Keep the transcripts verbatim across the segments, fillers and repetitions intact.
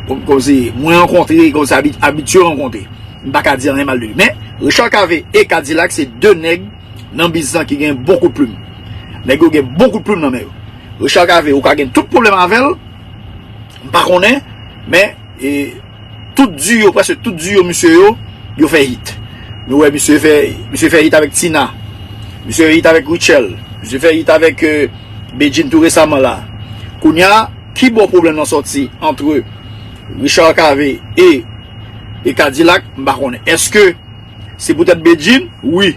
Kòm, kòmsi mwen rankontre, kòmsi abi-, abitye rankontre. M pa ka di anyen mal de li. Men, Richard Cavé e Kadilak se de nèg nan biznis lan ki gen bon kout plim. Nèg yo gen bon kout plim nan men yo. Richard Cavé, ou ka gen tout pwoblèm avè l, m pa konnen, men, e, tout duo, prèske tout duo misye yo, yo fè hit. Nou wè misye fè, misye fè hit avèk Tina. Misye fè hit avèk Rutshelle. Misye fè hit avèk, euh, Bedjine tou resaman la. Kounye a, ki bò pwoblèm nan sòti antre Richard Cavé e, e Kadilak? M pa konnen. Èske se poutèt Bedjine? Wi.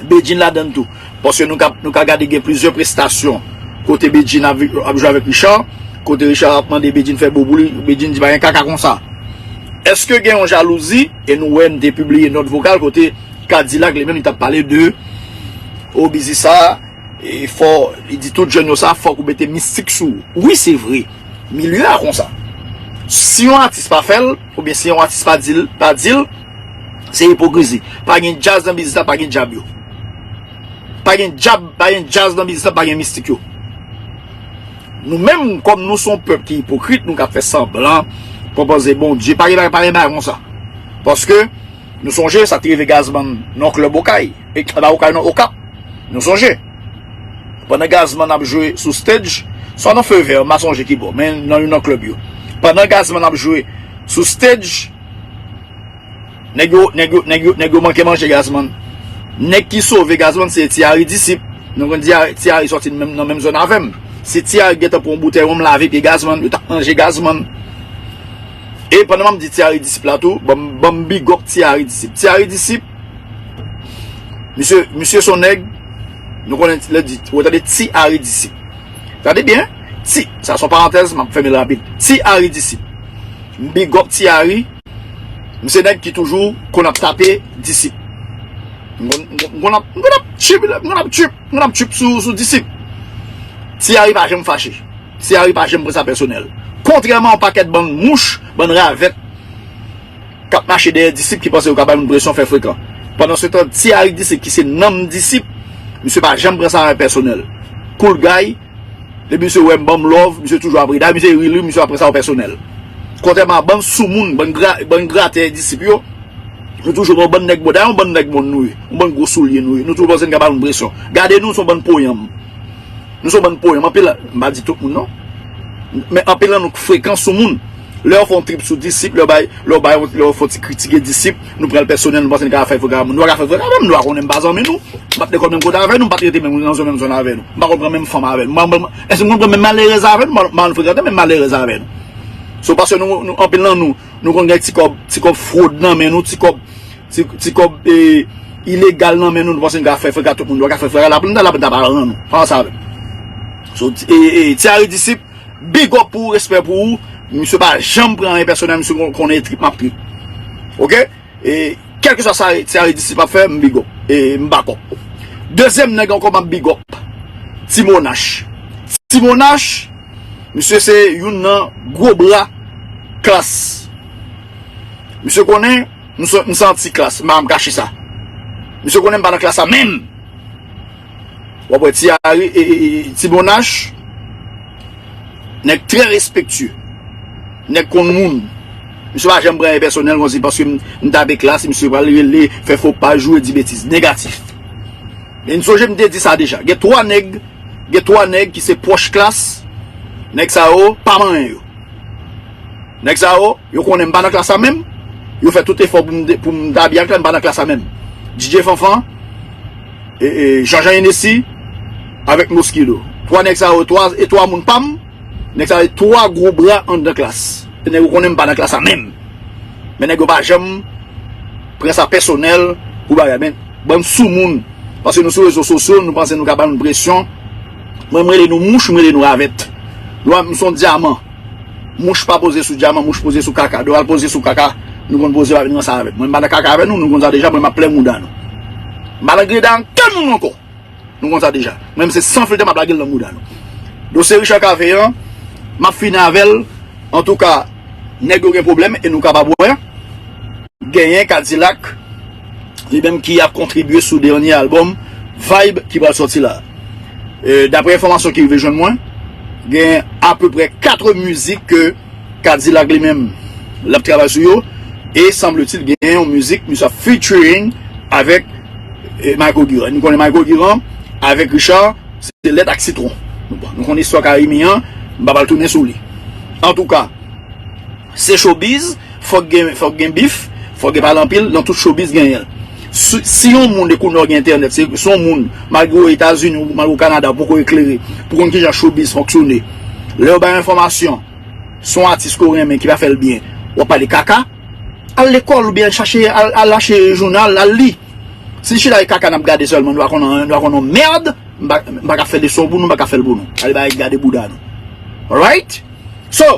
Bedjine ladann tou. Paske nou ka, nou ka gade gen plizyè prestasyon kote Bedjine ap, ap jwe avèk Richard, kote Richard ap mande Bedjine fè bo pou li, Bedjine di pa gen kaka konsa. Èske gen yon jalouzi? E nou wè m te pibliye nòt vokal kote Kadilak li menm li t ap pale de o biznis sa, e fò, li di tout jèn yo sa, fòk ou mete mistik sou ou. Wi, se vre. Milye a konsa. Si yon atis pa fè l, oubyen si yon atis pa di l, pa di l, se ipokrizi. Pa gen djaz nan biznis la, pa gen dyab yo. Pa gen dyab, pa gen djaz nan biznis la, pa gen mistik yo. Nou menm, kòm nou se yon pèp ki ipokrit, nou k ap fè sanblan, pou panse Bondye, pa gen, pa gen bagay konsa. Paske, nou sonje, sa te rive Gazman nan klèb Okay. E, pa Okay, non, Okap. Nou sonje. Pandan Gazman ap jwe sou stage, swa nan Feu Vert, m pa sonje ki bò, men nan youn nan klèb yo. Pandan Gazman ap jwe sou stage, nèg yo, nèg yo, nèg yo, nèg yo manke manje Gazman. Nèg ki sove Gazman, se Ti Ari Disip. Nou konn Ti Ari, Ti Ari sòti nan menm, nan menm zòn avè m. Se Ti Ari gentan pran yon boutèy wonm lave pye Gazman, yo t ap manje Gazman. E pandan m ap di Ti Ari Disip la tou, ban m, ban m big up Ti Ari Disip. Ti Ari Disip, misye, misye se yon nèg, nou konnen lè di, ou tande Ti Ari Disip. Tande byen, Ti, sa se yon parantèz, m ap fèmen l rapid. Ti Ari Disip. M big up Ti Ari, m se nèg ki toujou konn ap tape Disip. M konn, m konn, m konn ap, m konn ap tchip, m konn ap tchip, m konn ap tchip sou, sou Disip. Ti Ari pa janm fache. Ti Ari pa janm pran sa pèsonèl. Kontrèman a yon pakèt bann mouch, bann ravèt k ap mache dèyè Disip ki panse yo ka bay moun presyon, fè frekan. Pandansetan, Ti Ari Disip ki se nanm Disip, misye pa janm pran sa pèsonèl. Cool guy, depi misye wè m ban m love, misye toujou ap ri. Dayè misye ri li, misye pa pran sa pèsonèl. Kontrèman a bann soumoun, bann gra-, bann gratè Disip yo, nou toujou pran bann nèg bon. Dayè yon bann nèg bon nou ye, yon bann gwo soulye nou ye. Nou toujou panse n ka bay moun presyon. Gade nou, se yon bann poyanm. Nou se yon bann poyanm. Anpil, m pa di tout moun non. Men anpil nan nou frekan sou moun. Lè yo fè yon trip sou Disip, lè yo bay, lè yo bay, lè yo fè yon ti kritike Disip, nou pran l pèsonèl, nou panse n ka fè freka moun. Nou pa ka fè freka avè m, nou pa konnen m pa zanmi nou. M pa t lekòl menm kote avè nou, m pa t rete menm nan zòn, menm zòn avè nou. M pa konn pran menm fanm avè nou. M pa, m pa, èske m konn pran menm malerèz avè nou? M pa, m pa konn frekante menm malerèz avè nou. So, paske nou, nou, anpil nan nou, nou konn gen ti kòb, ti kòb fwod nan men nou, ti kòb, ti, ti kòb, e, ilegal nan men nou, nou panse n ka fè freka tout moun, nou pa ka fè freka, laplanta, laplanta pa rann nou. Pa ansanm avè m. So, e, e, Ti Ari Disip, big up pou ou, respè pou ou. Misye pa janm pran anyen pèsonèl, misye kon-, konnen e trip m ap trip. Oke? E kèlkeswa sa Ti Ari Disip ap fè, m big up. E m back up. Dezyèm nèg ankò m ap big up. Ti Monach. Ti Monach, misye se youn nan gwo bra Klass. Misye konnen, m se, m se anti Klass, m pa janm kache sa. Misye konnen m pa nan Klass la menm. W ap wè Ti Ari, e, e, e, Ti Monach, nèg trè respektye. Nèg konn moun. Misye pa janm pran anyen pèsonèl kòmsi paske m, m tape Klass, misye pral rele, fè fo pa, joure, di betiz. Negatif. Men n sonje m te di sa deja. Gen twa nèg, gen twa nèg ki se pwòch Klass. Nèg sa yo, pa manyen yo. Nèg sa yo, yo konnen m pa nan Klass la menm. Yo fè tout efò pou m, pou m ta byen ak la, m pa nan Klass la menm. D J Fanfan, e, e, Jean Jean Hennessy, avèk Mosquito. Twa nèg sa yo, twa, e twa moun pa m. Nèg sa yo, twa gwo bra anndan Klass. Se nèg yo konnen m pa nan Klass la menm. Men nèg yo pa janm pran sa pèsonèl pou bagay. Men, bann soumoun. Paske nou sou rezo sosyo, nou panse nou ka ba nou presyon. Mwen, m rele nou mouch, m rele nou ravèt. Nou, m se yon dyaman. Mouch pa poze sou dyaman, mouch poze sou kaka. Dwe al poze sou kaka, nou konn poze, pa vin ranse avè m. Mwen, m pa nan kaka avè nou, nou konn sa deja, mwen, m ap plè mouda nou. M pa nan greda ankenn moun ankò. Nou konn sa deja. Mwen, m se san filtè, m ap lage l nan mouda nou. Dosye Richard Cavé an, m ap fini avè l. Antouka, nèg yo gen pwoblèm e nou kapab wè. Genyen Kadilak, li menm ki ap kontribye sou dènye albòm Vibe ki pral sòti la. E, daprè enfòmasyon ki rive jwenn mwen, gen apeprè kat mizik ke Kadilak li menm, l ap travay sou yo. E sanbletil gen yon mizik misye ap featuring avèk eh, Michael Guiran. Nou konnen Michael Guiran avèk Richard se lèt ak sitwon. Nou konnen istwa Karimi an, m pa pral tounen sou li. Antouka, se showbiz, fòk gen, fòk gen bif, fòk gen pale anpil, nan tout showbiz genyen l. Si, si yon moun dekouvri w gen entènèt, se, se yon moun, malgre w Etazini, malgre w Kanada, w poko eklere, pou konn kijan showbiz fonksyone. Lè yo bay enfòmasyon, se yon atis ke w renmen ki pa fè l byen, w ap pale kaka, al lekòl oubyen chache, al, al achte jounal, al li. Si n chita e kaka n ap gade sèlman, nou pa konn anyen, nou pa konn yon mèd, m pa, m pa ka fè leson pou nou, m pa ka fè l pou nou. Ale bay gade bouda nou. Alright? So,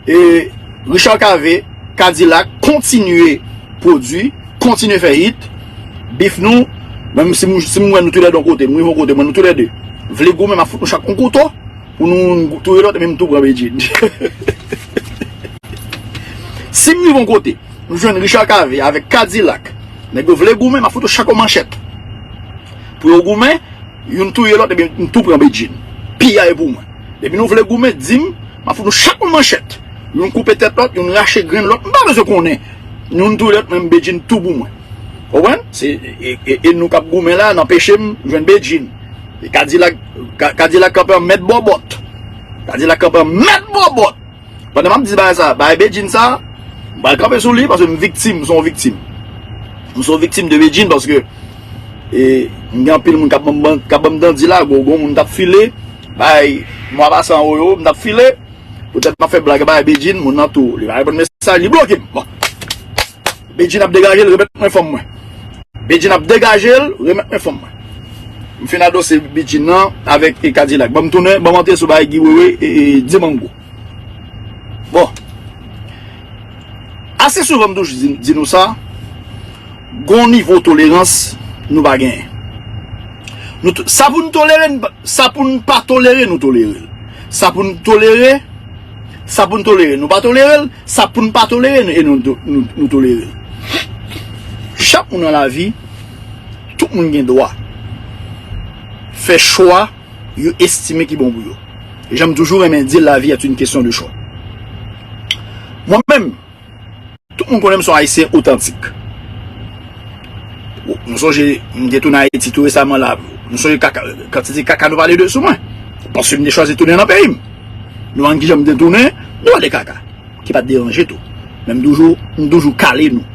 e, Richard Cavé, Kadilak, kontinye pwodui, kontinye fè hit. Bif nou, menm si m, si m wè nou toulède yon kote, nou rive yon kote, mwen nou toulède vle goumen, m ap fout nou chak yon kouto, pou nou touye lòt, epi m tou pran Bedjine. Si m rive yon kote, m jwenn Richard Cavé avèk Kadilak, nèg yo vle goumen, m ap fout yo chak yon manchèt. Pou yo goumen, youn touye lòt, epi m tou pran Bedjine. Piya e pou mwen. Depi nou vle goumen, di m, m ap fout nou chak yon manchèt. Youn koupe tèt lòt, youn rache grenn lòt, m pa bezwen konnen. Youn touye lòt, men Bedjine tou pou mwen. Konprann? Se, e, e, e nou k ap goumen la, n anpeche m jwenn Bedjine. E Kadilak, Ka- Kadilak kanpe an mèt bòbòt. Kadilak kanpe an mèt bòbòt. Pandan m ap di bagay sa, bagay Bedjine sa, m pral kanpe sou li paske m viktim, m se yon viktim. M se yon viktim de Bedjine paske e, m gen anpil moun k ap ban m, ban- k ap ban m dandi la, gwo gwo moun t ap file, bay mwa pase an Oyo, m t ap file, poutèt m ap fè blag bagay Bedjine, moun nan tou, li pa reponn mesaj, li bloke m. Bon. Bedjine ap degaje l, remèt mwen fanm mwen. Bedjine ap degaje l, remèt mwen fanm mwen. M fin adose Bedjine nan avèk e Kadilak. Ban m tounen, ban m antre sou bagay Guy Wewe e, e Dibango. Bon. Ase souvan m toujou di, di nou sa, gon nivo tolerans nou pa genyen. Nou, t- sa pou n tolere, n pa- sa pou n pa tolere, nou tolere l. Sa pou n tolere, sa pou n tolere, nou pa tolere l. Sa pou n pa tolere, nou, e nou, nou, nou tolere l. Chak moun nan lavi, tout moun gen dwa fè chwa yo estime ki bon pou yo. E jan m toujou renmen di, la vie est une question de choix. Mwen menm, tout moun konnen m se yon Ayisyen otantik. Nou sonje, m te tounen Ayiti tou resaman la. Nou sonje kaka, kantite kaka nou pale de sou mwen. Paske m te chwazi tounen nan peyi m. Nou konn kijan m te tounen, nou pale kaka. Ki pa t deranje tou. Men m toujou, m toujou kale nou.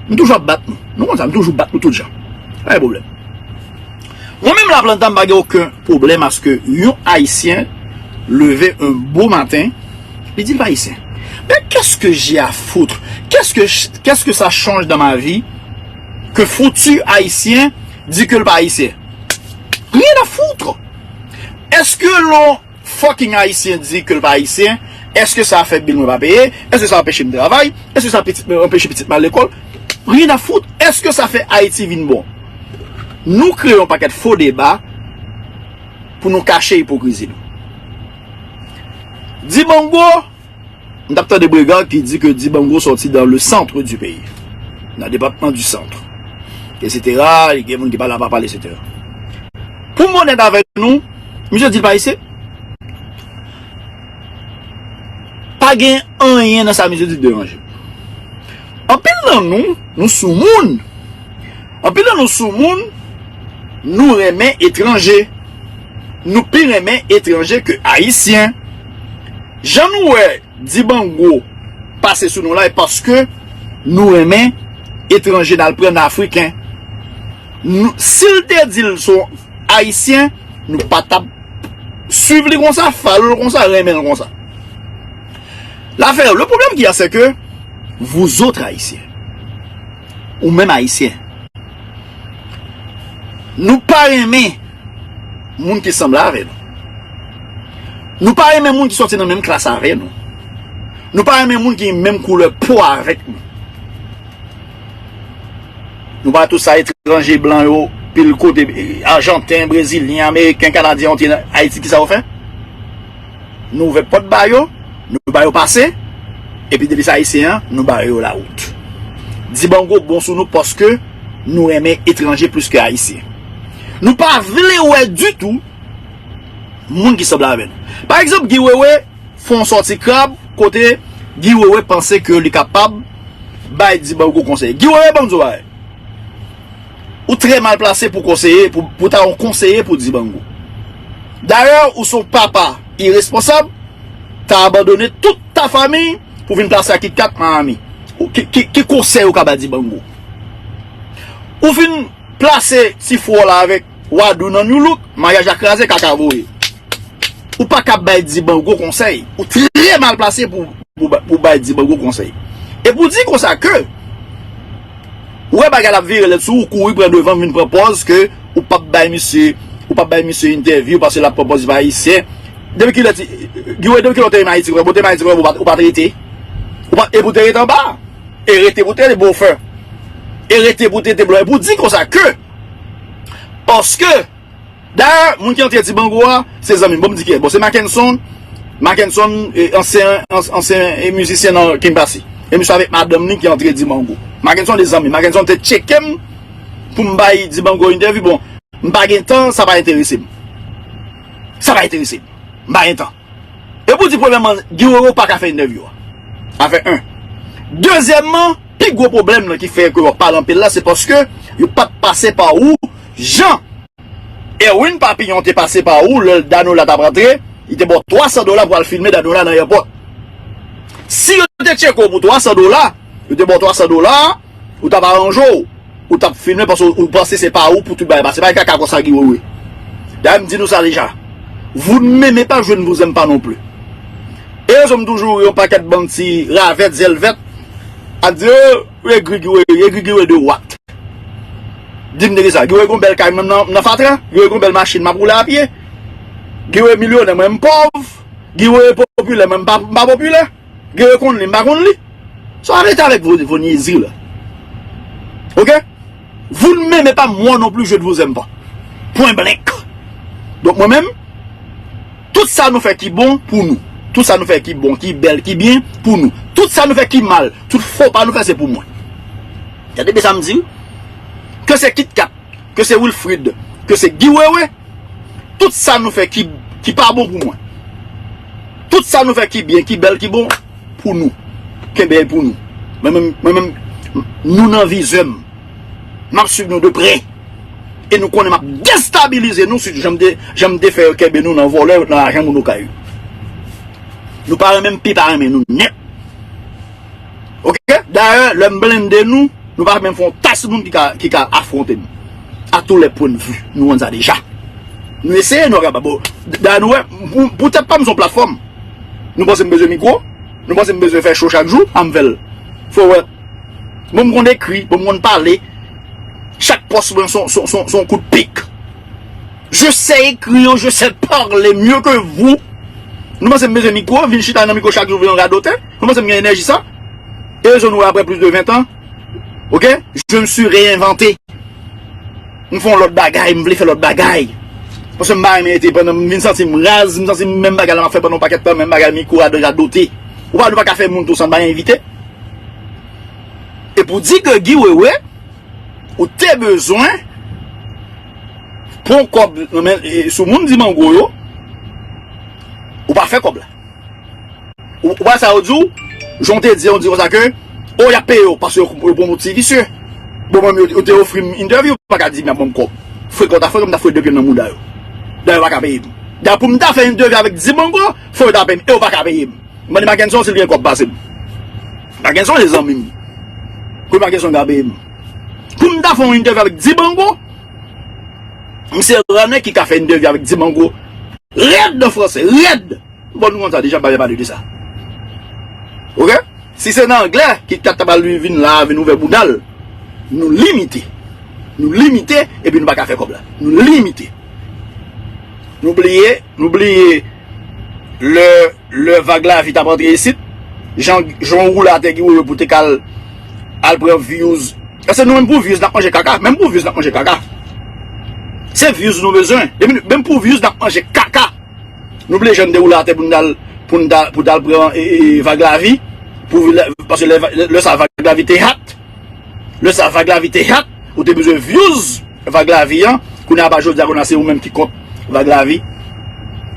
M toujou ap bat nou. Nou konn sa, m toujou bat nou tout jan. Pa gen pwoblèm. Mwen menm Laplanta, m pa gen okenn pwoblèm aske yon Ayisyen leve un beau matin, li di l pa Ayisyen. Mais qu'est-ce que j'ai à foutre? Qu'est-ce que, qu'est-ce que ça change dans ma vie que foutu Ayisyen di ke l pa Ayisyen? Rien à foutre! Èske lè yon fucking Ayisyen di ke l pa Ayisyen, èske sa fè bil mwen pa peye? Èske sa anpeche m travay? Èske sa anpeche pitit mwen al lekòl? Rien à foutre! Èske sa fè Ayiti vin bon? Nou kreye yon pakèt fo deba pou nou kache ipokrizi nou. Dibango, m t ap tande Brega ki di ke Dibango sòti dans le centre du pays, nan depatman du centre, et cetera. Li gen moun ki pale a pa pale, et cetera. Pou m onèt avèk nou, misye di l pa Ayisyen. Pa gen anyen nan sa misye di k deranje m. Anpil nan nou, nou soumoun. Anpil nan nou soumoun, nou renmen etranje. Nou pi renmen etranje ke Ayisyen. Jan nou wè Dibango pase sou nou la, e paske nou renmen etranje, n al pran Afriken. Nou, si l te di l se yon Ayisyen, nou pa t ap swiv li konsa, follow l konsa, renmen l konsa. L'affaire, le problème qu'il y a, c'est que vous autres Haïtiens, ou menm Ayisyen, nou pa renmen moun ki sanble avè nou. Nou pa renmen moun ki sòti nan menm klas avè nou. Nou pa renmen moun ki menm koulè po avèk nou. Nou pa tout sa etranje blan yo, pil kote, Ajanten, Brezilyen, Ameriken, Kanadyen, antre nan Ayiti, kisa yo fè? Nou ouvè pòt ba yo, nou ba yo pase, epi depi se Ayisyen an, nou ba yo lawout. Dibango bon sou nou paske nou renmen etranje plis ke Ayisyen. Nou pa vle wè ditou moun ki sanble avè nou. Pa egzanp, Guy Wewe fè yon sòti krab kote Guy Wewe panse ke li kapab bay Dibango konsèy. Guy Wewe, ban m di w bagay. Ou trè mal plase pou konseye, pou, pou ta yon konseye pou Dibango. Dayè, ou se yon papa iresponsab, ta abandone tout ta fanmi pou vin plase ak Kit Kat Miami. Ou, ki, ki, ki konsèy ou ka ba Dibango? Ou fin plase ti frè w la avèk Wadou nan New Look, maryaj la kraze, kaka voye. Ou pa ka bay Dibango konsèy. Ou trè mal plase pou, pou, ba- pou bay Dibango konsèy. E pou di konsa ke, ou wè bagay la ap vire lèd sou ou, kouri pran devan, vin pran pòz ke ou p ap bay misye, ou p ap bay misye entèvyou paske l ap pran pòz li pa ayisyen. Depi kilè ti, Guy Wewe, depi kilè w te renmen Ayiti, ou te renmen Ayiti, ou pa, ou pa t rete. Ou pa, e pou te rete anba. E rete pou te rete bofè. E rete pou te rete blan. E pou di konsa ke, paske, dayè, moun ki antre Dibango a, se zanmi m. Bon, m di ki, bon, se Mackenson. Mackenson, e, ansyen, ans- ansyen, e, mizisyen nan King Passy. E misye avèk madanm li ki antre Dibango. Mackenson de zanmi. Mackenson te tcheke m pou m bay Dibango entèvyou. Bon, m pa gen tan, sa pa enterese m. Sa pa enterese m. M pa gen tan. E pou di, premyèman, Guy Wewe pa ka fè entèvyou a. Afè en. Dezyèmman, pi gwo pwoblèm nan ki fè ke w ap pale anpil la, se paske yo pa t pase pa ou jan Erwin Papillon te pase pa ou lè Danola t ap rantre, li te ba w twa san dola pou al filme Danola nan ayewopò. Si yo te tcheke w pou twa san dola, yo te ba w twa san dola, ou t ap aranje w, ou t ap filme paske ou panse se pa ou pou tout bagay pase. Bagay kaka konsa, Guy Wewe. Dayè, m di nou sa deja. Vous ne m'aimez pas, je ne vous aime pas non plus. E rezon m toujou yon pakèt bann ti ravèt, zèl vèt, ap di, "Oh, egri Guy Wewe, egri Guy Wewe de what?" Di m de kisa? Guy Wewe gon bèl kay, mwen nan, nan fatra? Guy Wewe gon bèl machin, m ap woule a pye? Guy Wewe milyonè, mwen m pòv? Guy Wewe popilè, mwen m pa, m pa popilè? Guy Wewe konn li, m pa konn li? Sa arete avèk vos, vos niaiseries la. Ok? Vous ne m'aimez pas, moi non plus, je ne vous aime pas. Point blank. Donk mwen menm, tout sa nou fè ki bon pou nou. Tout sa nou fè ki bon, ki bèl, ki byen pou nou. Tout sa nou fè ki mal, tout fo pa nou fè se pou mwen. Tande byen sa m di w. Ke se Kit Kat, ke se Wilfrid, ke se Guy Wewe, tout sa nou fè ki, ki pa bon pou mwen. Tout sa nou fè ki byen, ki bèl, ki bon, pou nou. Kenbe l pou nou. Mwen menm, mwen menm, nou nan vizè m. M ap swiv nou de prè. E nou konnen m ap destabilize nou, sitou jan m te, jan m te fè yo kenbe nou nan vòlè, nan lajan moun okay yo. Nou pa renmen m, pi pa renmen nou nèt. Ok? Dayè, lè m blende nou, nou pa menm fè yon tas moun ki ka, ki ka afwonte m. A tou lè pwen de vi, nou konn sa deja. Nou eseye, nou kapab. Bon, dayè, nou wè, pou, poutèt pa m se yon platfòm. Nou panse m bezwen mikwo? Nou panse m bezwen fè show chak jou? An m fè l. Fò wè. Bon, m konn ekri, bon, m konn pale. Chak pòs mwen se yon, se yon, se yon, se yon kout pik. Je sais écrire, je sais parler mieux que vous. Nou panse m bezwen mikwo, vin chita nan mikwo chak jou, vin radote? Nou panse m gen enèji sa? E rezon nou wè, après plus de vingt ans, ok, je me suis réinventé. M fè yon lòt bagay, m vle fè lòt bagay. Paske m pa renmen rete pandan m vin santi m raz, m santi m menm bagay la m ap fè pandan yon pakèt tan, menm bagay mikwo, radote. Ou pa, nou pa ka fè moun tou san pa envite. E pou di ke Guy Wewe, ou te bezwen pran kòb nan men, e, sou moun Dimango yo, ou pa fè kòb la. Ou, ou pa sa yo di w, jan w te di, yo di konsa ke, o, y ap peye w, paske yo, yo pran yon ti visye. Bon, mwen, yo, yo te ofri m entèvyou, yo pa ka di m y ap ban m kòb. Frekan, w ta frekan, m ta foure de pye m nan mouda yo. Dayè, yo pa ka peye m. Dayè, pou m ta fè entèvyou avèk Dimango, fò yo ta peye m, e yo pa ka peye m. M mande Mackenson si l gen kòb pase m. Mackenson se zanmi m. Kote Mackenson ka peye m? Pou m ta fè yon entèvyou avèk Dibango, m se Rannen ki ka fè entèvyou avèk Dibango. Rèd nan franse, rèd! Bon, nou konn sa deja, m pa vle pale de sa. Ok? Si se nan anglè, Kit Kat ta pral vin la, vin ouvè bouda l, nou limite. Nou limite, epi nou pa ka fè kòb la. Nou limite. Nou bliye, nou bliye lè, lè Vag Lavi t ap antre isit, jan, jan w woule atè Guy Wewe pou te ka al, al pran views. Èske nou menm pou views n ap manje kaka? Menm pou views n ap manje kaka. Se views nou bezwen. Depi nou, menm pou views n ap manje kaka. Nou bliye jan n te woule atè pou n t al, pou n t al, pou t al pran, e, e, Vag Lavi, pou, paske lè, lè, lè sa Vag Lavi te hot. Lè sa Vag Lavi te hot, ou te bezwen views Vag Lavi an. Kounye a pa jodi a kounye a se ou menm ki kont Vag Lavi.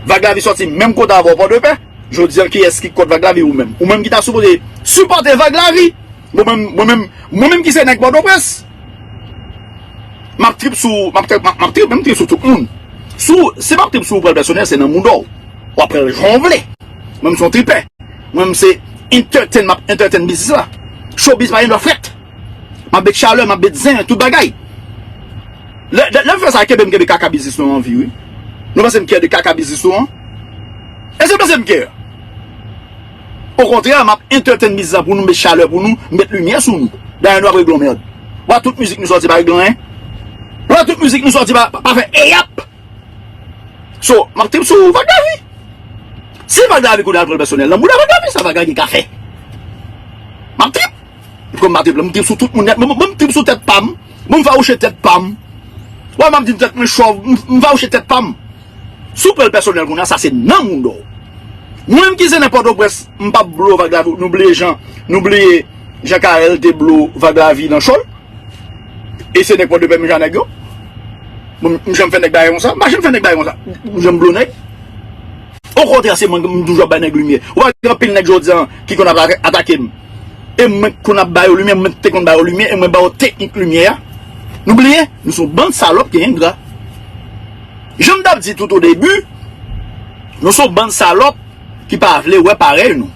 Vag Lavi sòti menm kote avè w Pòdepè. Jodi a, kiyès ki kont Vag Lavi? Ou menm. Ou menm ki ta sipoze sipòte Vag Lavi. Mwen menm, mwen menm, mwen menm ki se nèg Pòtoprens. M ap trip sou, m ap trip, m ap, m ap trip, m ap trip sou tout moun. Sou, si m ap trip sou ou pran l pèsonèl, se nan mouda w. W ap pran l jan w vle. Mwen menm se yon tripè. Mwen menm se entertain, m ap entertain biznis la. Showbiz pa gen dwa frèt. M ap met chalè, m ap met zen, tout bagay. Lè, lè, lè m fè sa, kenbe m kenbe kaka biznis nou an vi, wi. Nou panse m kè de kaka biznis nou an? Èske nou panse m kè? Okontrè, m ap entertain biznis la pou nou, met chalè pou nou, met limyè sou nou. Dayè nou ap regle yon mèd. W a tout mizik nou sòti pa regle anyen. W a tout mizik nou sòti pa, pa, pa fè eyap. So, m ap trip sou Vag Lavi. Si Vag Lavi kounye a al pran l pèsonèl, nan mouda Vag Lavi, sa Vag Lavi ka fè. M ap trip. Kòm m ap trip la, m trip sou tout moun nèt. Mwen, mwen, m trip sou tèt pa m. Mwen, m fawouche tèt pa m. Wè, m ap di tèt mwen chòv, m, m fawouche tèt pa m. Si w pran l pèsonèl kounye a, sa se nan mouda w. Mwen menm ki se nèg Pòtoprens, m p ap blow Vag Lavi, nou bliye jan, nou bliye jan Carel te blow Vag Lavi nan show l. E se nèg Pòdepè menm jan nèg yo. Bon, m janm fè nèg bagay konsa? M pa janm fè nèg bagay konsa. M janm blow nèg. Okontrè, se mwen, m toujou ap bay nèg limyè. Ou pa gen anpil nèg jodi a ki konn ap ata-, atake m. E mwen k konn ap ba yo limyè, mwen te konn ba yo limyè, e mwen ba yo teknik limyè a. Nou bliye, nou se yon bann salòp ki engra. Jan m t ap di tout o debi, nou se yon bann salòp ki pa vle wè parèy nou.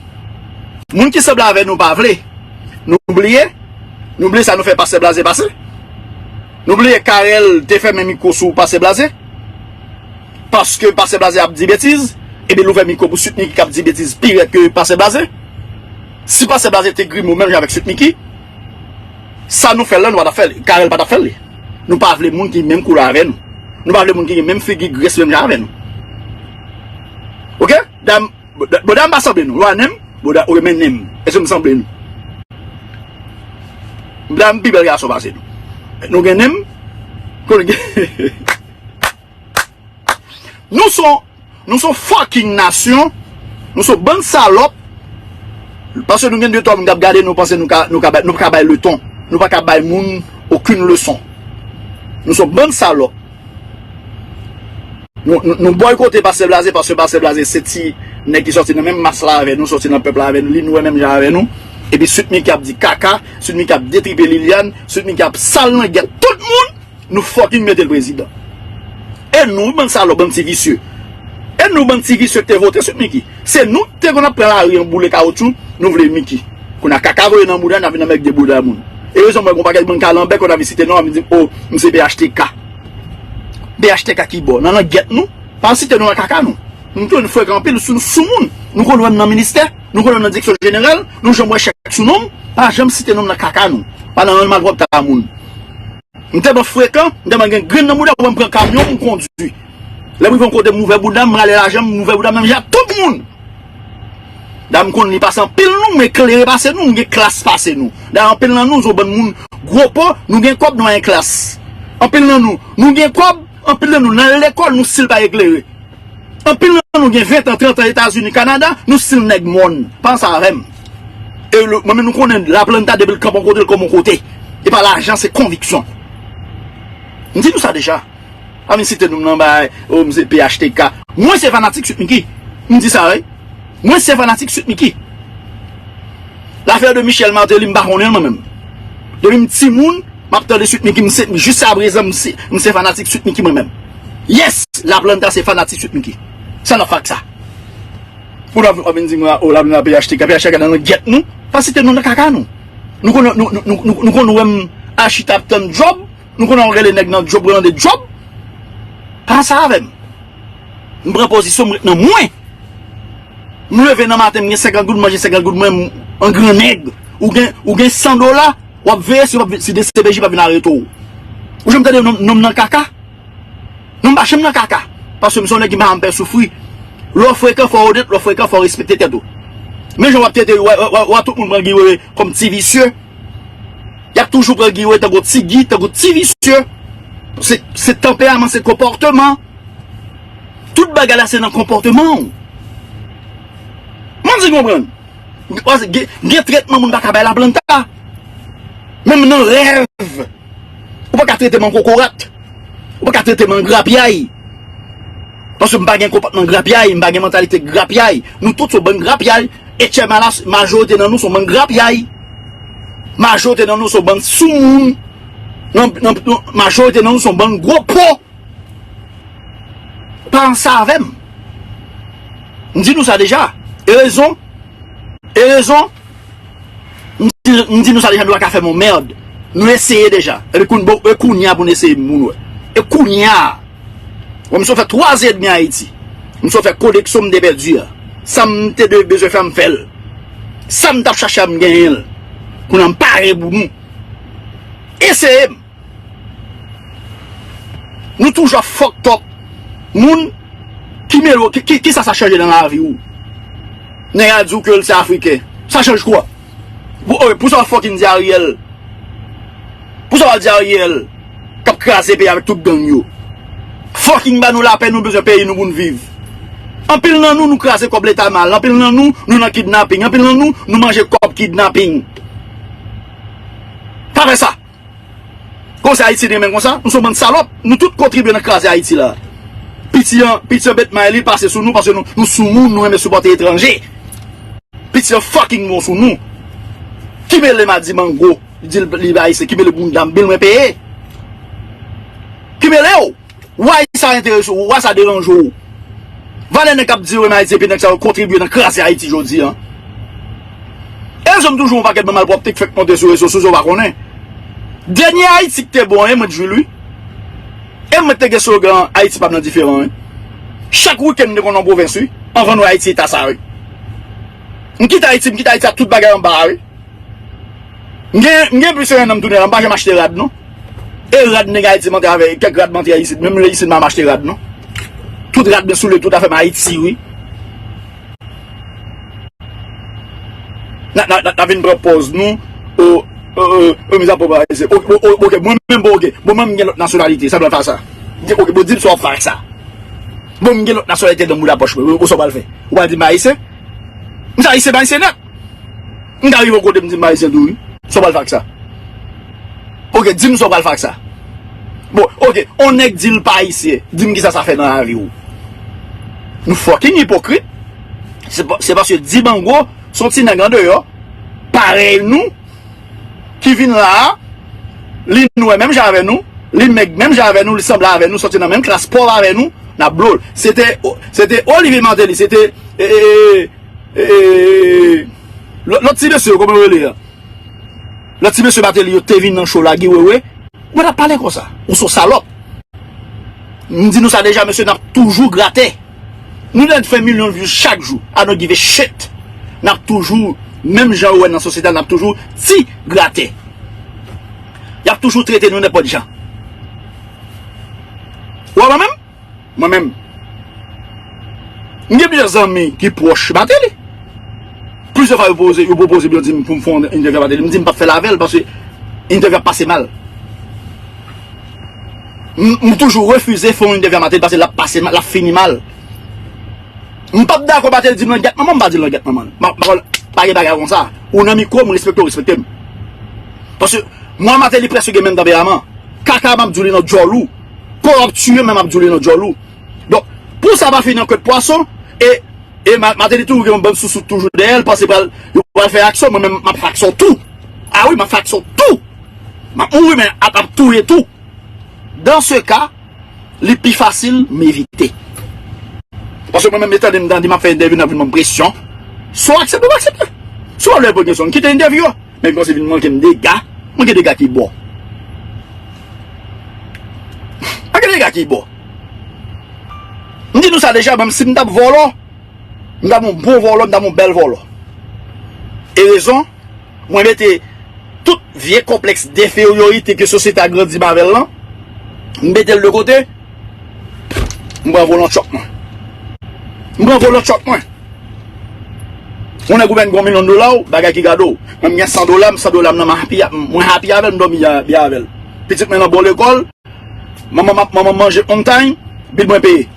Moun ki sanble avè nou pa vle. Nou bliye? Nou bliye sa nou fè Pastè Blaze pase? Nou bliye Carel te fèmen mikwo sou Pastè Blaze? Paske Pastè Blaze ap di betiz, epi l ouvè mikwo pou Sweet Micky k ap di betiz pi rèd ke Pastè Blaze? Si Pastè Blaze te grimo menm jan avèk Sweet Micky, sa nou fè l la, nou pa t ap fè l, Carel pa t ap fè l li. Nou pa vle moun ki menm koulè avè nou. Nou pa vle moun ki gen menm figi grès menm jan avè nou. Oke? Dam, Bòda, bòda m pa sanble nou. Lwa nen m, bòda ou renmen nen m. Èske m sanble nou? Bòda m pi bèl gason pase nou. Nou gen nen m, konnen gen nou son, nou son fucking nasyon. Nou son bann salòp. Paske nou gen de twa moun k ap gade nou, panse nou ka, nou ka bay, nou ka bay leton. Nou pa ka bay moun okenn leson. Nou son bann salòp. Nou, nou, nou bòykote Pastè Blaze, paske Pastè Blaze se ti nèg ki sòti nan menm mas la avè nou, sòti nan pèp la avè nou, li nwè menm jan avè nou. Epi Sweet Micky ap di kaka, Sweet Micky ap detripe Liliane, Sweet Micky ap sal langèt tout moun, nou fucking mete l prezidan. E nou, bann salòp, bann ti visye. E nou, bann ti visye ki te vote Sweet Micky. Se nou ki te konn ap pran lari an boule kawotchou, nou vle Micky. Kounye a kaka voye nan mouda, n ap vin anmègde bouda moun. E rezon mwen, gon pakèt bann kalanbè konn ap vin site non, ap vin di m, o, m se P H T K. P H T K ki bò? Nan langèt nou? Pa site nou nan kaka nou. Nou tou, nou frekan anpil, sou, sou moun. Nou konn wè m nan ministè, nou konn wè m nan direksyon jeneral, nou janm wè chèk sou non m, pa janm site non m nan kaka nou. Pa nan rann malpwòpte a moun. M tèlman frekan, m tèlman gen grenn nan mouda, wè m pran kamyon, m kondui. Lè m rive yon kote, m ouvè bouda m, m rale lajan m, m ouvè bouda m, menm jan ak tout moun. Da m konn li pase anpil nou, m eklere pase nou, m gen klas pase nou. Da anpil nan nou, se yon bann moun gwo po, nou gen kòb, nou pa gen klas. Anpil nan nou, nou gen kòb, anpil nan nou nan lekòl, nou still pa eklere. Anpil nan nou gen ven tan, trant an Etazini, Kanada, nou still nèg mòn. Panse avè m. E le, mwen menm nou konnen Laplanta depi l kanpe yon kote, l kanpe yon kote. E pa lajan, se konviksyon. M di nou sa deja. Pa vin site non m nan bay, o, m se P H T K. Mwen se fanatik Sweet Micky. M di sa, wi. Mwen se fanatik Sweet Micky. Lafè de Michel Martelly, m pa konnen l mwen menm. Depi m timoun, m ap tande Sweet Micky, m se, jiskaprezan, m se, m se fanatik Sweet Micky mwen menm. Yes, Laplanta se fanatik Sweet Micky. Sa n ap fè ak sa? Pou n ap, ap vin di mwen, o, Laplanta P H T K, P H T K nan langèt nou. Pa site non nan kaka nou. Nou konn, nou, nou, nou, nou, nou konn wè m al chita ap tann djòb. Nou konn al rele nèg nan djòb, rele de djòb. Pa sa avè m. M pran pozisyon, m ret nan mwen. M leve nan maten, m gen senkant goud, m manje senkant goud, mwen, m, an gran nèg. Ou gen, ou gen san dola, w ap veye si w ap, si D C P J p ap vin arete w. Ou janm tande non, non m nan kaka? Non m pa janm nan kaka. Paske m se yon nèg ki pa janm pè soufri. Lè w frekan, fò w onèt, lè w frekan, fò w respekte tèt ou. Men jan w ap trete, w, w, w, w, tout moun pran Guy Wewe kòm ti visye. Y ap toujou pran Guy Wewe tankou ti Guy, tankou ti visye. Se, se tanperaman, se konpòteman. Tout bagay la se nan konpòteman w. Mwen di konprann. Gen, gen tretman moun pa ka bay Laplanta. Menm nan rèv. Ou pa ka trete m an kokorat. Ou pa ka trete m an grapyay. Paske m pa gen konpòtman grapyay, m pa gen mantalite grapyay. Nou tout se yon bann grapyay. Etchèmalas, majorite nan nou se yon bann grapyay. Majorite nan nou se yon bann soumoun. Nan, nan, nan, majorite nan nou se yon bann gwo po. Pa ansanm avè m. M di nou sa deja. E rezon, e rezon, m di, m di nou sa deja, nou pa ka fè m yon mèd. Nou eseye deja. Epi koun-, bon, e kounye a pou n eseye moun wè. E kounye a. Bon, m sot fè twa zan edmi Ayiti. M sot fè koleksyon m te pèdi a. Sa m te de-, bezwen fè, m fè l. Sa m t ap chache a, m genyen l. Kounye a, m pare pou nou. Eseye m. Nou toujou ap fucked up. Moun ki mele w, ki, ki, kisa sa chanje nan lavi w? Nèg la di w ke l se Afriken. Sa chanje kwa? Pou, oh, pou sa w fucking di Ariel. Pou sa w al di Ariel k ap kraze peyi avèk tout gang yo. Fucking ba nou lapè, nou bezwen peyi nou pou n viv. Anpil nan nou, nou kraze kòb leta mal. Anpil nan nou, nou nan kidnaping. Anpil nan nou, nou manje kòb kidnaping. Pa fè sa. Konsa Ayiti renmen konsa, nou se yon bann salòp, nou tout kontribye nan kraze Ayiti la. Piti an, piti an bet may li pase sou nou paske nou, nou soumoun, nou renmen sipòte etranje. Piti an fucking bon sou nou. Ki mele m a di mango, li di l, li ayisyen, ki mele bounda m, bil mwen peye. Ki mele w? Why sa enterese w? Why sa deranje w? Valè nèg k ap di yo renmen Ayiti epi nèg sa yo kontribye nan kraze Ayiti jodi a. E rezon m toujou yon pakèt bann malpwòpte k fèk monte sou rezo sosyo w pa konnen. Dènye Ayiti k te bon, e mwen t jwi l wi. E mwen t te gen slogan Ayiti pa m nan diferan wi. Chak wikenn m te konn nan pwovens wi. Anvan nou Ayiti eta sa wi. M kite Ayiti, m kite Ayiti ak tout bagay anba a wi. M gen, m gen plis ke yon an m tounen la, m pa janm achte rad non. E rad nèg Ayiti m antre avè, kèk rad m antre isit, menm lè isit m pa m achte rad non. Tout rad mwen soule, tout afè m Ayiti wi. N a, n a, n a, n a vin pran pòz nou, o, o, o, o, miza pòv Ayisyen. O, o, o, oke, mwen menm, bon, oke. Bon, mwen m gen lòt nasyonalite, sa m pral fè ak sa? Oke, bon, di m sa w ap fè ak sa. Bon, m gen lòt nasyonalite nan mouda pòch mwen, o, o, sa w pral fè? Ou pral di m Ayisyen? M se Ayisyen, m Ayisyen nèt. M ka rive yon kote m di m pa ayisyen tou wi. Sa w pral fè ak sa? Oke, di m sa w pral fè ak sa. Bon, oke, on nèg di l pa ayisyen, di m kisa sa fè nan lavi w. Nou fucking ipokrit. Se pa, se paske Dibango se yon ti nèg andeyò, parèy nou, ki vin la a, li nwè menm jan avè nou, li mèg menm jan avè nou, li sanble avè nou, sòti nan menm klas pòv avè nou, n ap blo l. Se te, se te Olivier Martelly, se te, e, e, e, e, lòt, lòt ti mesye yo, kòman yo rele a? Lòt ti mesye Martelly yo te vin nan show la, Guy Wewe. Ou pa t ap pale konsa. Ou se yon salòp. M di nou sa deja, mesye, n ap toujou grate. Nou lè n fè milyon views chak jou. I don't give a shit. N ap toujou, menm jan ou wè nan sosyete a, n ap toujou ti grate. Y ap toujou trete nou nenpòt jan. Ou wè mwen menm? Mwen menm. M gen plizyè zanmi ki pwòch Martelly. Plizyè fwa yo poze, yo pwopoze m, yo di m pou m fè yon entèvyou ak Martelly. M di m p ap fè l avè l paske entèvyou ap pase mal. M, m toujou refize fè yon entèvyou ak Martelly paske l ap pase mal, l ap fini mal. M p ap dakò Martelly di m langyèt manman, m pa di l langyèt manman. M pa, m pa, pa gen bagay konsa. Ou nan mikwo, m respekte w, respekte m. Paske mwen ak Martelly prèske gen menm tanperaman. Kaka m ap di w li nan djòl ou. Kòriptye menm ap di w li nan djòl ou. Donk, pou sa pa fini an ke de pwason, e, e Ma-, Martelly toujou gen yon bann sousou toujou dèyè l, panse pral, yo pral fè aksyon, mwen menm m ap fè aksyon tou. A wi, m ap fè aksyon tou. M ap mouri, men ap, ap touye tou. Dans ce cas, li pi fasil m evite. Paske mwen menm, e tande m tande m ap fè entèvyou, n ap vin ban m presyon. Swa w aksepte, ou pa aksepte. Si w pa vle reponn kesyon, kite entèvyou a. Men kòmanse vin manke m dega. Manke dega ki bò? Manke dega ki bò? M di nou sa deja, menm si m t ap vòlò, m t ap yon bon vòlò, m t ap yon bèl vòlò. E rezon, mwen mete tout vye konplèks denferyorite ke sosyete a grandi m avè l lan, m mete l de kote, m pran vòlò tchòk mwen. M pran vòlò tchòk mwen. Yon nèg ou menm gen yon milyon dola w, bagay ki gade w. Mwen m gen san dola m, san dola m nan m happy, mwen happy avè l, m dòmi byen avè l. Pitit mwen nan bon lekòl, manman m ap, manman m manje on time, bil mwen peye.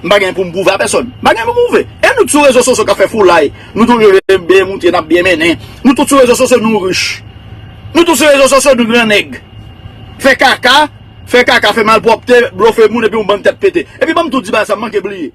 M pa gen pou m pwouve a pèsòn. M pa gen pou m pwouve. E nou t sou rezo sosyo k ap fè foulay. Nou toujou vle byen moutre, n ap byen mennen. Nou tout sou rezo sosyo, nou rich. Nou tout sou rezo sosyo, nou gran nèg. Fè kaka, Fè kaka, fè malpwòpte, blofe moun epi yon bann tèt pete. Epi ban m tou di bagay sa, m manke bliye.